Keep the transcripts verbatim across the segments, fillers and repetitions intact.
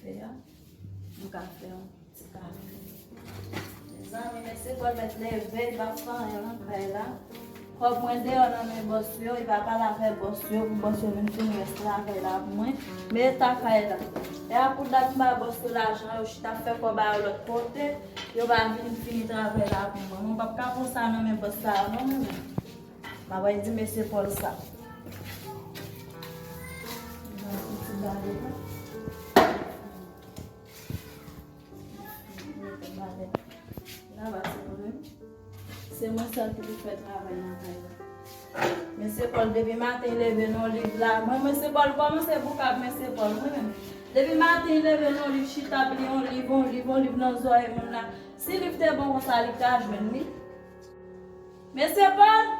Kafe a, nou ka fè yon ti kafe. Mezanmi, mesye Paul mèt leve, li pa fè anyen nan kay la. Kòb mwen deyò nan men bòs yo, li pa pale avèk bòs yo, pou bòs yo vin fini rès travay la pou mwen. Men eta kay la. E a pou dat m ba bòs yo lajan, yo chita fè kòb a yo lòt kote, yo pa vin fini travay la pou mwen. Mwen p ap ka pran sa nan men bòs sa a non, mwen menm. M ap al di mesye Paul sa. Nan ti bale la. Laba se mwen menm. Se mwen sèl ki pou fè travay nan kay la. Mesye Paul, depi maten, li leve nan liv la. Mwen, mesye Paul, kòmanse boukab mesye Paul, mwen menm. Depi maten, li leve nan liv, chita ap li yon liv, yon liv, yon liv nan zòrèy moun la. Si liv te bon konsa, li t ka jwenn li. Mesye Paul,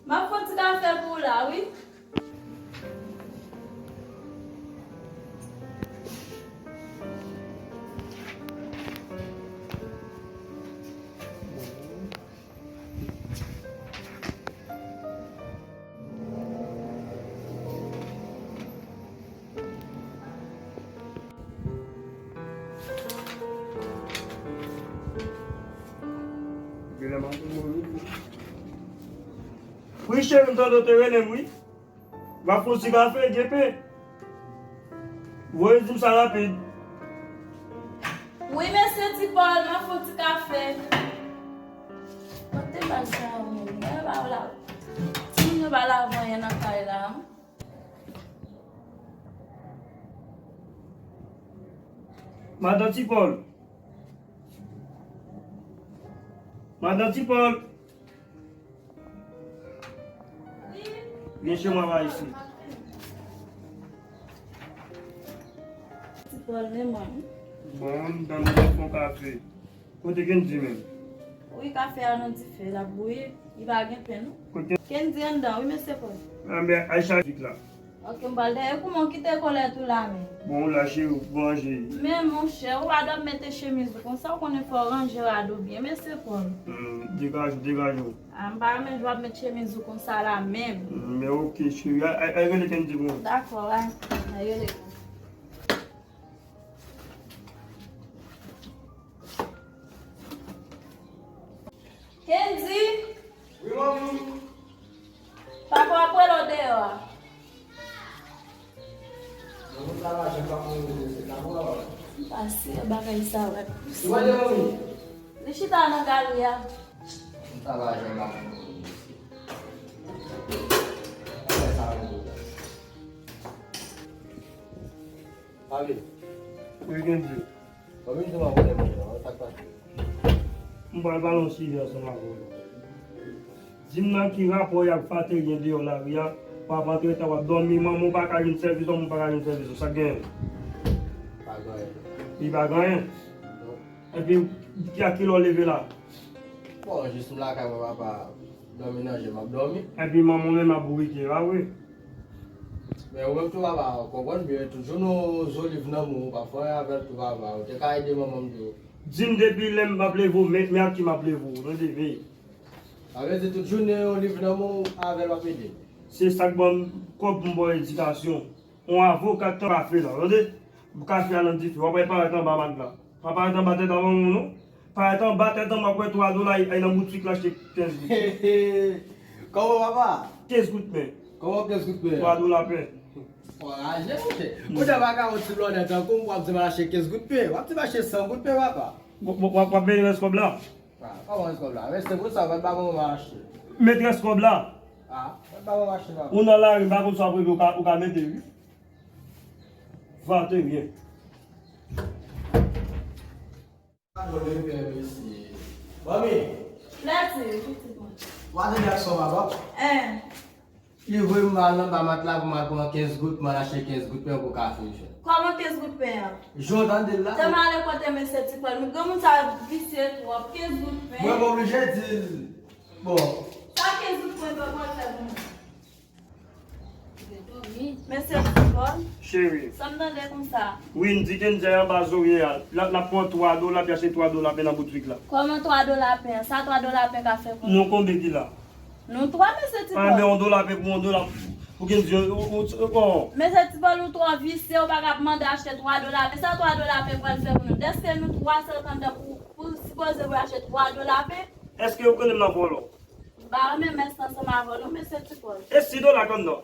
m ap fè yon ti kafe pou ou la, wi. Wi, cheri, m tande w te rele m, wi. W ap fè yon ti kafe, Djepe? Voye di m sa rapid. Wi, mesye Ti Paul, m ap fè yon ti kafe. Pote bag sa yo menm. Mwen pa la. Timoun yo pa lave anyen nan kay la. Madan Ti Paul. Madan Ti Paul. Vin che mwen pa isi. Ti Paul, men mwen. Bon, m tann ou fè yon kafe. Kote Kendy menm? Wi, kafe a nan dife, l ap bouyi. Li pa gen pen, non. Kote? Kendy anndan, wi, mesye Paul. Anben, al chache vit la. Ok, m pral dèyè. Kouman w kite kòlèt ou la menm? Bon, ou la, cheri, ou pou manje. Men, monchè, ou pa dwe ap mete chemiz ou konsa, ou konnen fò w ranje rad ou byen, mesye Paul. Hmm, degaje w, degaje w. A, m pa renmen jan w ap met chemiz ou konsa la menm. Hmm, men ok, cheri, al, al, al rele Kendy pou mwen. Dakò, al, al rele. Kendy! Wi, manmi. Papa w ap rele w deyò a. Non, sa va, jan pa konn rele, se ta mwen. M pa si bagay sa va pouse. Ou wè, manmi? Li chita nan galri a. Sa va, jan pa konn rele. Bagay sa va. Ale. Wi, Kendy. Bon, vin sou mwen, mwen, mwen, sa k pase? M pral pale yon sijè ansanm avè w. Di m nan ki rapò y ak Fatel gen deyò lari a, w ap antre ta w ap dòmi, manman w pa ka jwenn sèvis, manman w pa ka jwenn sèvis, sa k genyen? Pa gen anyen. Li pa gen anyen? Non. Epi, ki, a kilè w leve la? Bon, jis m lakay mwen, papa. Dòmi nan je m ap dòmi. Epi manman w menm ap bourike, pa vre? Men ou menm tou papa, konprann byen, tout jounen w zo liv nan men w, w pa fè anyen avè l tou papa, ou te ka ede manman m tou. Di m depi lè m ap leve w, men, men ak ki m ap leve w, tande, veye. Sa vle di tout jounen yon liv nan men w, avè l w ap ede. Se sa k ban m kòb pou m ba w edikasyon. Yon avoka k tann kafe la, tande? Pou kafe a nan dife, w ap wè parèt anba matla. Pa parèt anba tèt a manman w non. Parèt anba tèt an, m ap wè twa dola, ay nan boutik la achte kenz goud. Kòman papa? Kenz goud pen. Kòman kenz goud pen? Twa dola pen. Anraje, monchè. Kounye a pa ka yon ti blòdè tankou m, w ap di m al achte kenz goud pen. W ap di m achte san goud pen, papa. W, w, w ap, w ap mete rès kòb la? Ah, kòman rès kòb la? Rès kòb sa, w pa t ba manman m achte. Met rès kòb la. Ah, w pa t ba manman m achte, papa. Ou nan lari, m pa konn sa w ap rele, ou ka, ou ka mete, wi. Va, te byen. Manmi. Flèti, pitit mwen. W a tande ak sa w papa? Hein. Li voye m al anba matla pou m al pran kenz goud, m al achte kenz goud pen pou kafe jwenn. Kòman kenz goud pen an? Jan w tande l la. Te m ale kote mesye Ti Pòl, men granmoun sa visye twòp, kenz goud pen. Mwen m oblije di l. Bon. Sa kenz goud pen an pral fè pou mwen? Mesye Ti Pòl. Cheri. Sa m tande konsa. Wi, m di Kendy anba zorye a. L ap, l ap pran twa dola, l ap achte twa dola pen nan boutik la. Kòman twa dola pen? Sa twa dola pen ka fè pou nou? Nou konbyen ki la? Nou twa, mesye Ti Pòl. Anben, yon dola pen pou yon dola. Ou gen di, ou, ou, ou, bon. Mesye Ti Pòl, ou twò visye, ou pa ka ap mande achte twa dola pen. Sa twa dola pen pral fè pou nou? Dèske nou twa senkant pou, pou sipoze pou achte twa dola pen? Èske ou konnen m nan vòlò? M pa renmen mès ansanm avè w non, mesye Ti Pòl. E sis dola kòm non?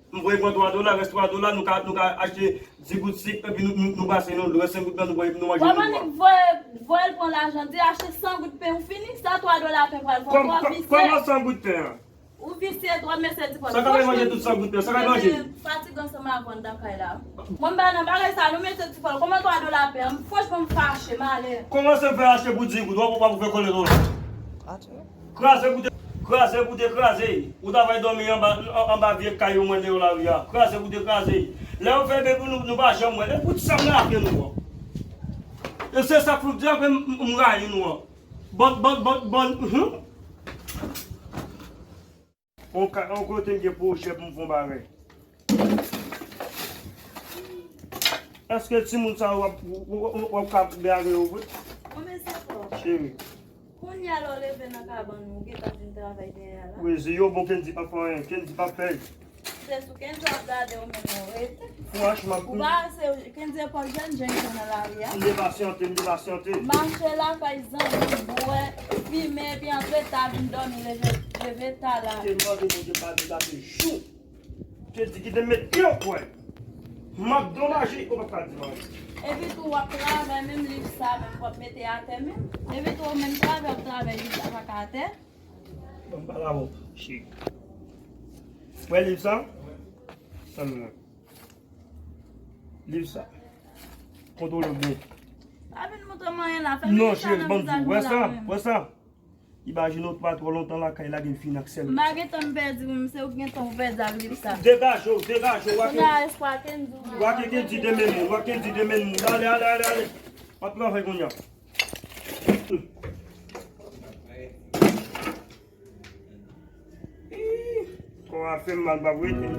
M voye pran twa dola, rès twa dola, nou ka, nou ka achte dis gout sik, epi nou, nou, nou pase nou, rès senk gout lan, nou voye, nou manje nou bwè. Wè, voye, voye l pran lajan, di achte san gout pen, ou fini, sa twa dola pen pral fè, w twò visye. Kòman san gout pen an? Ou visye twòp, mesye Ti Pòl. Sa ka manje tout san gout pen, sa ka manje? Fatig ansanm avè w anndan kay la. Mwen m pa nan bagay sa, non, mesye Ti Pòl. Kòman twa dola pen an? Franchman, m fache, m ale. Kòman se fè achte pou dis gout, w ap, w ap fè kòlè dola. Kraze pou te, kraze pou te kraze. Ou ta fè dòmi anba, anba vye kay yo mwen deyò lari a. Kraze pou te kraze. Lè yo fè bebe pou nou, nou pa janm wè. E pou ti sa m lage nou an. E se sa k fouti apre m, m, m rayi nou an. Bann, bann, bann, bann, hum. On ka, on kote m gen pwojè pou m fè on bagay. Èske timoun sa yo w ap, w, w, w, w ap ka gade yo vre? Bon, mesye Pòl. Cheri. Kounye a lè w leve nan kabann ou, ou gentan fin travay dèyè a la? Wi, zi yo bon, Kendy p ap fè anyen, Kendy p ap fè. Se sou Kendy w ap gade ou menm ou rete. Franchman, ou pa se Kendy e Pòl jèn jèn nan lari a. M te pasyante, m te pasyante. Mache lakay zanmi, bwè, fimen, epi antre ta vin dòmi leve, leve ta la. Te mande Bondye pa de gate jou. Te di kite m met pye w kwè. M ap domaje, ou p ap ka di m anyen. Epi tou w ap travay menm liv sa menm w ap mete atè menm. Epi tou menm travay w ap travay liv sa pa ka atè. Ban m pale avè w, cheri. Wè liv sa? Tann mwen. Liv sa. Kontwole w byen. Pa vin montre m anyen la, fè m. Non, cheri, ban m di w. Wè sa? Wè sa? Imajine w pa twò lontan lakay la gen fin ak sèl. M pa gentan m pèdi, men se ou ki gentan ou pèdi ak liv sa. Degaje w, degaje w, w ap. Kounye a espwa Kendy. W ap Kendy demen moun, w ap Kendy demen moun. Ale, ale, ale, ale. W ap travay kounye a. Kò a fè m mal, m p ap rete.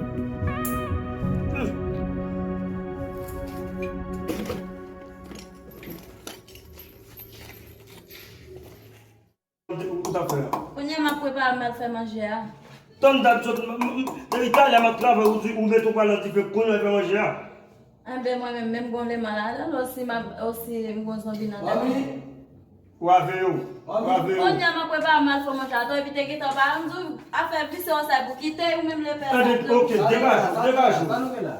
Ou t ap fè a? Kounye a m ap prepare m al fè manje a. Tann dat sot, m, m, m, depi talè m ap travay, ou di, ou mete w pral nan dife, kounye a fè manje a. Enben, mwen menm, menm gon leman ladan l, osi m ap, osi m gon zonbi nan tèt mwen. Wa veye w, wa veye w. Kounye a m ap prepare m al fè manje a, epi te gentan pa, m di w, afè visye w sa pou kite, ou menm lepè sa. Enben, ok, degaje w, degaje w.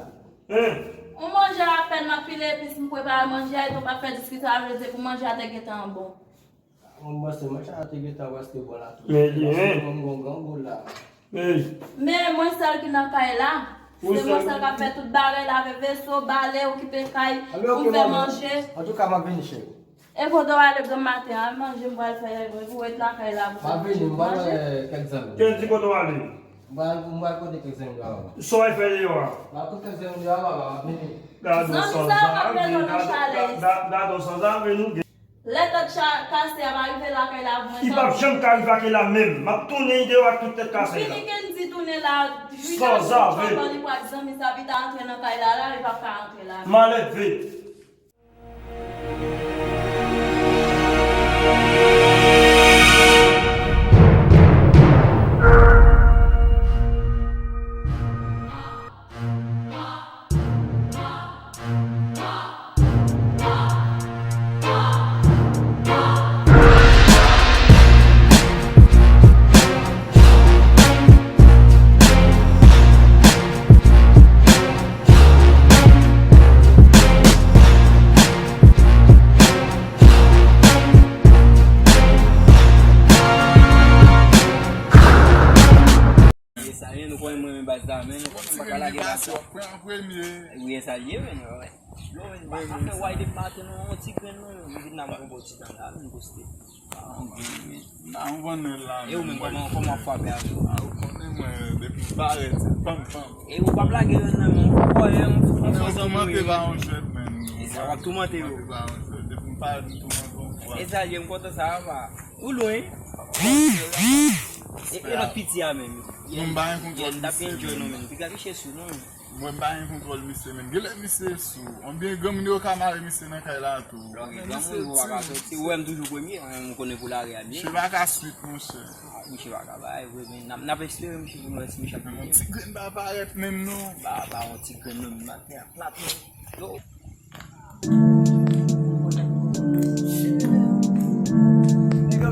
Hein? Ou manje apèn m ap pile epis, m prepare manje a, epi w pa fè diskisyon, sa vle di pou manje a te gentan bon. Mwen panse mwen sa te gentan prèske bon la tou. Men li, hein? Mwen gon grangou la. Men mwen sèl ki nan kay la. Se mwen sèl k ap fè tout bagay, lave veso, bale, okipe kay, pou fè manje. Antouka, m ap vini, cheri. E kote w ale granm maten an, manje m pral fè, pou ret lakay la pou manje. M ap vini, m pral wè kèk zanmi. Kendy, kote w ale? M pral, m pral kote kèk zanmi yo a papa. Sa w al fè deyò a? M pral kote kèk zanmi yo a papa, m ap vini. Gad yon sanzave, gad, gad, gad yon sanzave nou gen. Lè tèt kase a pa rive lakay la pou mwen. Li p ap janm ka rive lakay la menm. M ap tounen deyò ak tout tèt kase la. Fini Kendy tounen la, li pral zanmi sa, li pral zanmi sa, epi ta antre nan kay la, la, li p ap ka antre la. Malelve. E sa ye, nou konnen mwen menm baz la, men nou konnen m pa ka lage baz la. Wi, e sa ye, men, wè. Yo, men, afè w ay depi maten, nou yon ti grenn, nou, nou vin la, m konn ba w ti tan la, vin poste. Nan yon bannèl la. E ou menm, kòman, kòman w ap frape avè l? A, ou konnen mwen, depi m parèt, se pam, pam. E ou p ap lage yo nan men, ou fò, ou fò zanmi w. Toumante pa yon jwèt, men. E sa, w ap toumante yo. Toumante pa yon jwèt. Depi m parèt, m toumante yon fwa. E sa, m kontan sa, papa. Ou lwen. E, e lòt piti a menm. Non, m pa gen kontwòl misye, non, men. Piga ki chè sou, non. Mwen m pa gen kontwòl misye menm. Genlè misye sou. Oubyen granmoun yo ka mare misye nan kay la tou. Lè w gen granmoun, ou pa ka soti. Ou wè m toujou premye, mwen, m konnen pou lari a byen. Misye pa ka swit, monchè. Misye pa ka bay vre, men n ap, n ap espere misye vin wè si misye ap vini. Yon ti grenn pa parèt menm non. Pa, pa yon ti grenn menm, maten a plat menm. Yo. Nèg yo,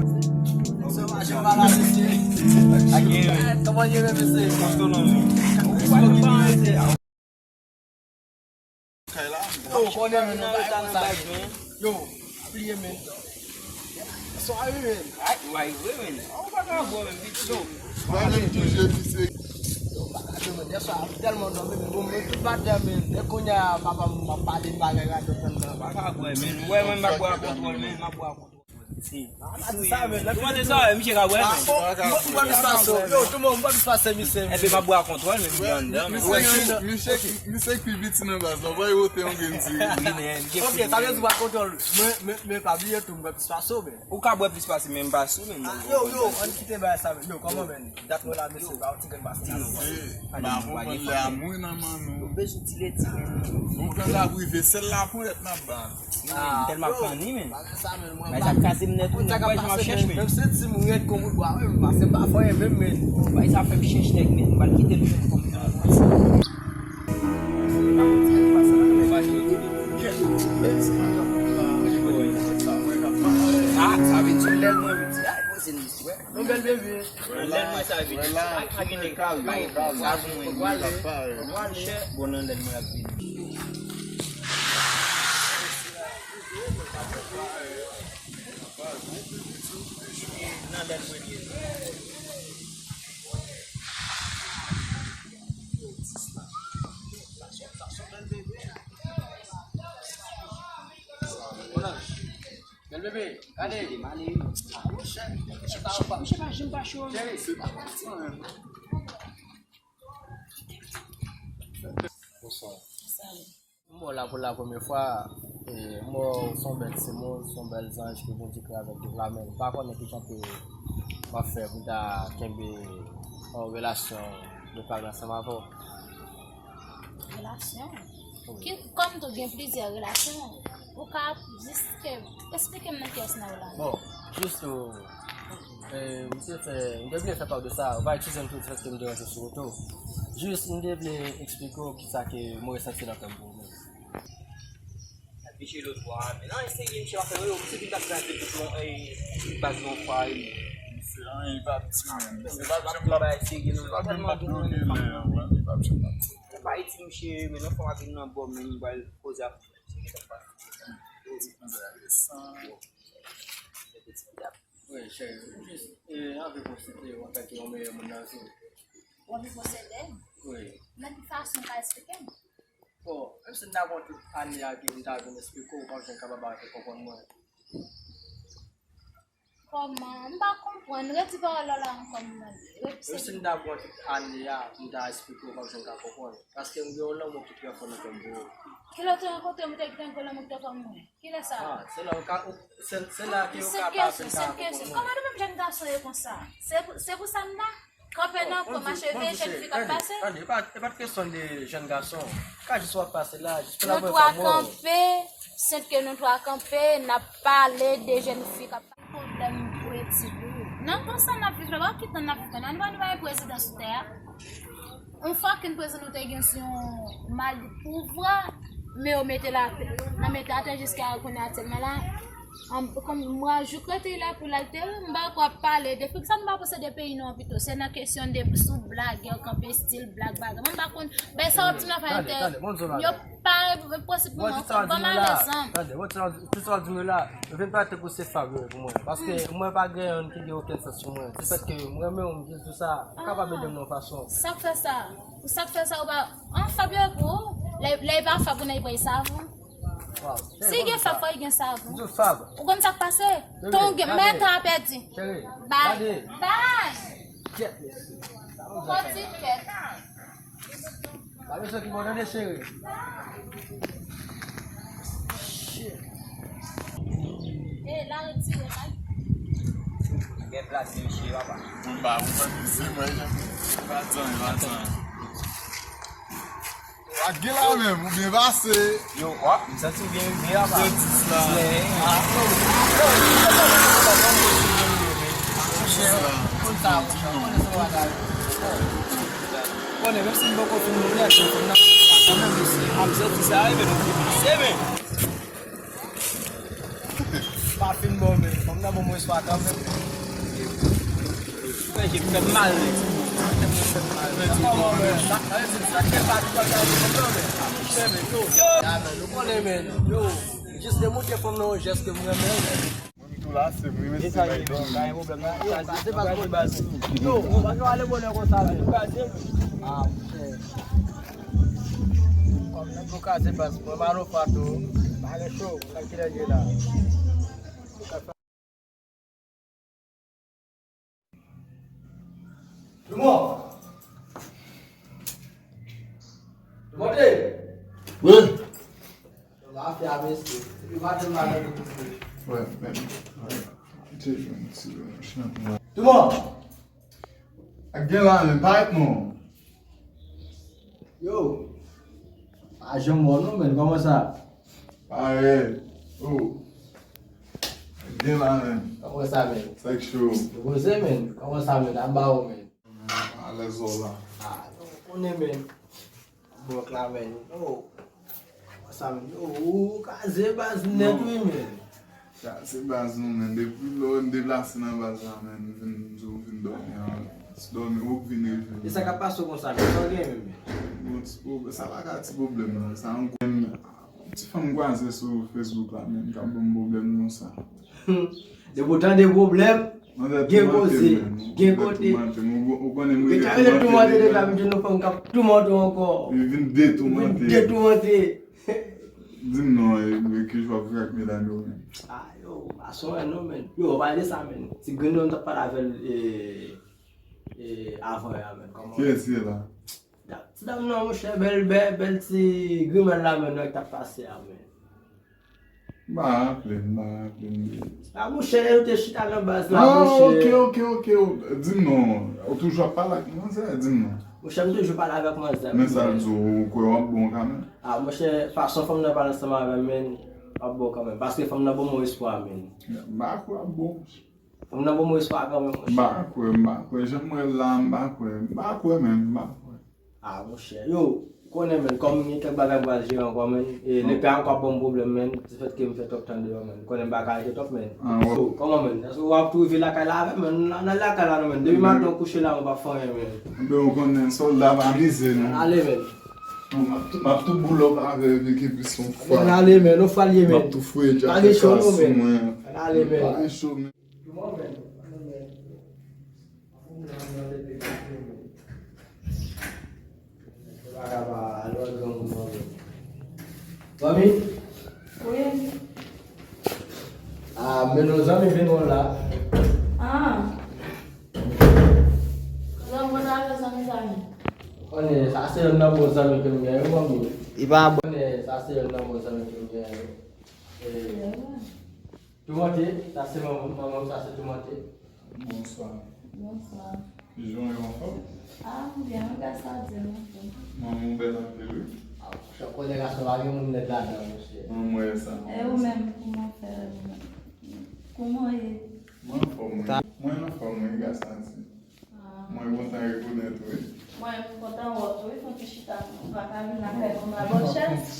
sa mache pa la, mesye. Kòman ye, mesye? Kòman ye, mesye? Kay la. Yo, konnen men, nou pa konsa, men. Yo, pa bliye, men. Swa wi, men. Ay, w a rive, men. Ou pa ka bwè, men, pitit. Yo. Mwen menm tou, je misye. Yo, pa ka bwè, men. Yè swa, m tèlman dòmi, men. Bon, men tout maten, men. E kounye a, papa m ap pale bagay la, tout tan nan. Pa ka bwè, men. Ou wè, mwen, m ap bwè a kontwòl, men. M ap bwè a kontwòl. Si. Ou pa te sa, men. Ou pa te sa, misye ka bwè, men. Yo, tout moun, m pa te sa, se misye. Epi m ap bwè a kontwòl, men, misye anndan, men. Misye, misye ki pi piti nan baz la, w pa wote yon grenn diri. Ok, sa vle di w pa kontwòl. Men, men, men pa bliye tou, m bwè plis pase w, men. Ou ka bwè plis pase, men m pa sou, men. Ah, yo, yo, ann kite bagay sa, men. Yo, kòman, men? Dat mwen la, mesye, ba yon ti grenn pase la. Ba konprann lè a mwen nan man nou. Ou bezwen ti leti, men. Bon, kan l ap rive, sèl la ponyèt n ap ba. Ah, tèlman yo, kanni, men. Bagay sa, men, mwen bay sa kraze m nèt, wi, nèg, wè jan m ap chèch, men. Menm si ti m rèd kon bout bwa, wi, m pase pa fò, menm, men. Bay sa fè m chèch nèg, men, m pral kite l, men, kòm yon Ah, sa vle di lè l mwen di, ay, poze l, mesye. Yon bèl bebe. Nan lèl mwen sa vini. Ak, ak gen nèg k ap bay sa pou mwen. Mwen chè, bon, nan lèl mwen ap vini. Nan lèl mwen ye. Bèl bebe, gade. Misye pa janm pa cho. Cheri, se pa pati, man. Bonswa. Salut. M wè w la pou la premye fwa, e, m wè w se yon bèl timoun, se yon bèl zanj ke Bondye kreye avèk de la men. M pa konnen ki jan ke w ap fè pou w ta kenbe yon relasyon de pale ansanm avè w. Relasyon? Wi. Ki, kòm tou gen plizyè relasyon, ou ka jis ke, esplike m nan ki sans nan w la. Bon, jis tou, e, m te fè, m te vle fè pa w de sa, ou pa eskize m tou, paske m deranje sou wout ou. Jis, m te vle eksplike w kisa ke mwen resanti nan kè m pou ou menm. Misye lòt bò a, men nan eseye misye pa fè yo, misye vin t ap kraze tout yon, e, tout baz yon fwa, e. Misye anyen li p ap di menm. Misye p ap janm p ap, misye p ap janm p ap bloke lè, li p ap janm p ap di. Ou pa ret di misye, men nan fwa w ap vin nan bò, men m pral koze ak ou, men misye gentan pase. Wi, cheri, m jis, e, anvi posede w antanke yon meyè moun nan vi w. Ou anvi posede m? Wi. Nan ki fason, ou ka eksplike m? Bon, menm si m ta pran tout ane a ke m ta vin esplike w, ou p ap janm kapab arive konprann mwen. Kòman? M pa konprann. Redi pawòl la ankò, m mande. Menm si m ta pran tout ane a pou m ta esplike w, ou p ap janm ka konprann. Paske m gen yon lanmou ki trè fò nan kè m pou ou. Kilè w te rankontre m, ou te gen yon lanmou ki trè fò pou mwen? Kilè sa? Ah, se la ou ka, ou, se, se la ke ou ka pa fin ka konprann mwen. Kòman nou menm jèn gason ye konsa? Se pou, se pou sa n la? Kanpe nan kwen, mache veye jèn fi k ap pase. Tande, tande, e pa, e pa t kesyon de jèn gason. Ka jis w ap pase la, jis pou la premye fwa m wè w. Nou twa kanpe, senp ke nou twa kanpe, n ap pale de jèn fi k ap pase. Pwoblèm politik, wi. Nan konsa n ap viv la, w ap kite n ap viv la. Nou pa, nou pa gen prezidan sou tè a. Yon fwa ke n prezidan nou te gen sou yon mal pouvwa, men yo mete l atè. Nan mete atè jiska kounye a aktyèlman la. An, kòm mwa jouk rete la pou l al te, m pa kwè ap pale de, poukisa nou pa panse de peyi nou an pito? Se nan kesyon de sou blag, yo kanpe stil blag, bagay. Mwen m pa konn, ben sa w ap di m la pa entè-, yo pa posib pou mwen, ban m alèz. Tande, bon, tout sa w di m yo la, yo vin pale pou se Fab yo pou mwen. Paske mwen pa gen youn ki gen okenn sans sou mwen. Se fèt ke mwen renmen w, m jis di w sa, ou kapab ede m nan yon fason. Sa k fè sa? Pou sa k fè sa, ou pa, an, Fab yo e pou ou. Lè, lè e pa Fab, ou nan e pran e savon. Si gen Fab, fò gen savon. Ou konn sa k pase? Ton gen, men tan ap pèdi. Bay. Bay. Ou konn di kèt. Pa bezwen ki bon tande, cheri. E, la retire, bay. Gen plas, mesye, papa. Mwen pa, mwen pa di, mwen, mwen pa di anyen, mwen pa di anyen. Ak gen la menm, ou byen pase. Yo, w ap, m santi w byen rive la, pa. Sèvis la. Byen. Ah, non. Konn sa, monchè, konnen se yon bagay. Konnen, menm si m poko fin moun nèt, men fanm nan kanmenm, mesye. Ap santi sa, wi, men nou ki pase, men. Pa fin bon, men fanm nan ban mwen espwa kanmenm. Fè je m fè m mal, men. Fè m mal. Sa kòman, men? Sa, sa vle di, sa k fè pa tout bagay pou fanm nan, men. Monchè, men, yo. Ya, men, nou konnen, men. Yo, jis demontre fanm nan yon jès ke m renmen, men. Mwen tou la, se mwen, men se bay dòmi. Pa gen pwoblèm, nan. Yo, kaze baz. Yo, ou pa ka ale bonè konsa, men. Ah, monchè. Kòm nèg yo kaze baz, mwen Malo Fato, pa gen cho, sa ki lè ye la. Dumont! Dumonte! Wi! Mafya, mesye. Epi maten m la nan tout mesye. Wè, men. Wè. Te jwenn ti chanpman. Dumont! Ak gen la, men, parèt non. Yo. Pa janm wè w non, men. Kòman sa? Parèt. Oh. Ak gen la, men. Kòman sa, men? Sa k cho. Poze, men. Kòman sa, men? Aba w, men. Alèz ou la. Ah, non, konnen, men. Bòk la, men. Oh. Sa, men. Oh, ou kaze baz nèt, wi, men. Kaze baz nou, men. Depi lè w deplase nan baz la, men, m vin, m di w vin dòmi an. Ti dòmi, ou vin reveye. E sa k ap pase w konsa, men? Sa w gen, men, men? Bon, ti pwob-, sa pa ka ti pwoblèm, non. Sa yon gwo, ti fanm m kwaze sou Facebook la, men, k ap ban m pwoblèm konsa. Depi w tande pwoblèm, gen koze, gen kote. Ou konnen m rele toumante deja, m jwenn yon fanm k ap toumante w ankò. Li vin detoumante. Vin detoumante. Di m non, e, e, ki jan w ap viv ak medam yo, men? Ah, yo, pa sonje non, men. Yo, pale de sa, men. Ti grenn nan m t ap pale avè l, e, e, avan yè a, men. Kòman? Kiyès ye la? Ti dam nan, monchè, bèl, bèl, bèl ti grimèl la, men, nèg t ap pase a, men. M pa raple m, m pa raple m de. A, monchè, lè nou te chita nan baz la, monchè. Ah, ok, ok, ok. Di m non. Ou toujou ap pale ak manzè, di m non. Monchè, m toujou pale avèk manzè. Men sa l di w, ou kwè w ap bon kanmenm? A, monchè, fason fanm nan pale ansanm avè m, men, w ap bon kanmenm. Paske fanm nan ban m yon espwa, men. M pa kwè w ap bon. Fanm nan ban m yon espwa kanmenm, monchè. M pa kwè, m pa kwè. Jan m wè l la, m pa kwè. M pa kwè, men, m pa kwè. A, monchè. Yo, ou konnen, men, kòm gen kèk bagay m pral jere ankò, men, e, lepè a ankò ap ban m pwoblèm, men, difèt ke m fè twòp tan deyò, men. Ou konnen m pa ka rete twòp, men. Ah, wè. So, kòman, men? Èske w ap tou rive lakay la avè m, men? N al lakay la, non, men. Depi maten ou kouche la, ou pa fè anyen, men. Ebyen, ou konnen, sòlda pa mize, non. Ann ale, men. Non, m ap tou, m ap tou boulòp avè l, men ki plis yon fwa. Ann ale, men. Yon fwa l ye, men. M ap tou fouye djak sou mwen. Ann ale, men. Pa gen cho, men. Dumont, men. Zanmi? Wi. A, men nou zanmi vin wè w la. Ah. Zanmi, bon, avè zanmi, zanmi. Konnen, sa se youn nan bon zanmi ke m genyen, wi, zanmi. Li pa bon. Konnen, sa se youn nan bon zanmi ke m genyen, wi. E, Dumont, sa se manman m, manman m, sa se Dumont. Bonswa. Bonswa. Kijan w ye, anfòm? Ah, m byen, wi, gras a Dye, m anfòm. Manman w bèl anpil, wi. Ah, monchè, konnen gason pa gen moun nèt ladan, monchè. Mwen, m wè sa. E ou menm, kòman w fè, ou menm? Kòman w ye? Mwen anfòm, wi. Mwen anfòm, wi, gras a Dye. Ah. Mwen kontan rekonèt ou, wi. Mwen, m kontan wè w tou, wi, fè yon ti chita. M pa ka vin lakay mwen, m pa ba w chans.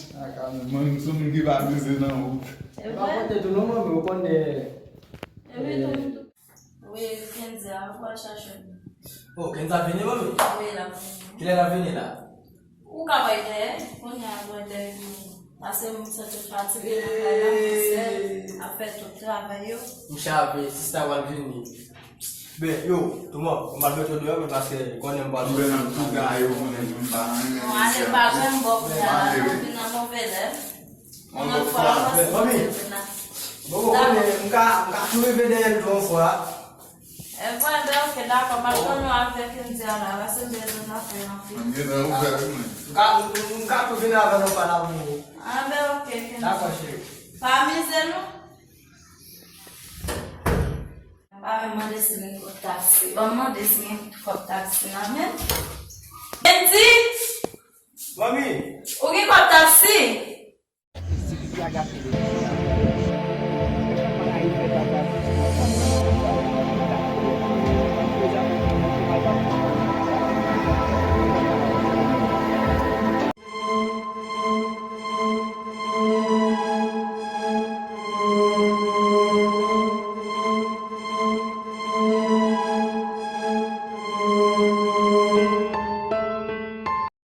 Mwen, m sou moun ki pa mize nan ou. E vre? M pa pote tou non, mwen, men ou konnen. E wi, tou, tou. Wi, Kenza, ou pral chache m. Oh, Kenza vini, manmi? Wi, l ap vini. Kilè l ap vini la? Ou ka wè dèyè, kounye a, wè dèyè vini. Paske m santi m fatige nan kay la, m sèl, ap fè tout travay yo. M chape, sista pral vini. Ben, yo, Dumont, m pral mete w deyò, men paske konnen m pral soti. Ben, ap tou gaye, ou konnen m pa renmen. Bon, ale, m pa jwenn bò kounye a la, non, vin nan move lè. Yon lòt fwa, ankò, si Dye vle. Manmi, bon, bon, konnen, m ka, m ka tou rive dèyè l tou yon fwa. E vre, ben, ok, dakò, m ap tann ou avèk Kenza la, paske m bezwen zafè anpil. M gentan ouvè, wi, mwen. M ka, m, m, m ka tou vin avè nou pale avè nou. Ah, ben, ok, Kenza. Dakò, cheri. Pa mize, non. M pa menm mande si gen kòb taksi. Ban m mande si gen kòb taksi nan men. Kenzi! Manmi! Ou gen kòb taksi? Si pitit la gate li. Kòman Ayiti fè bagay?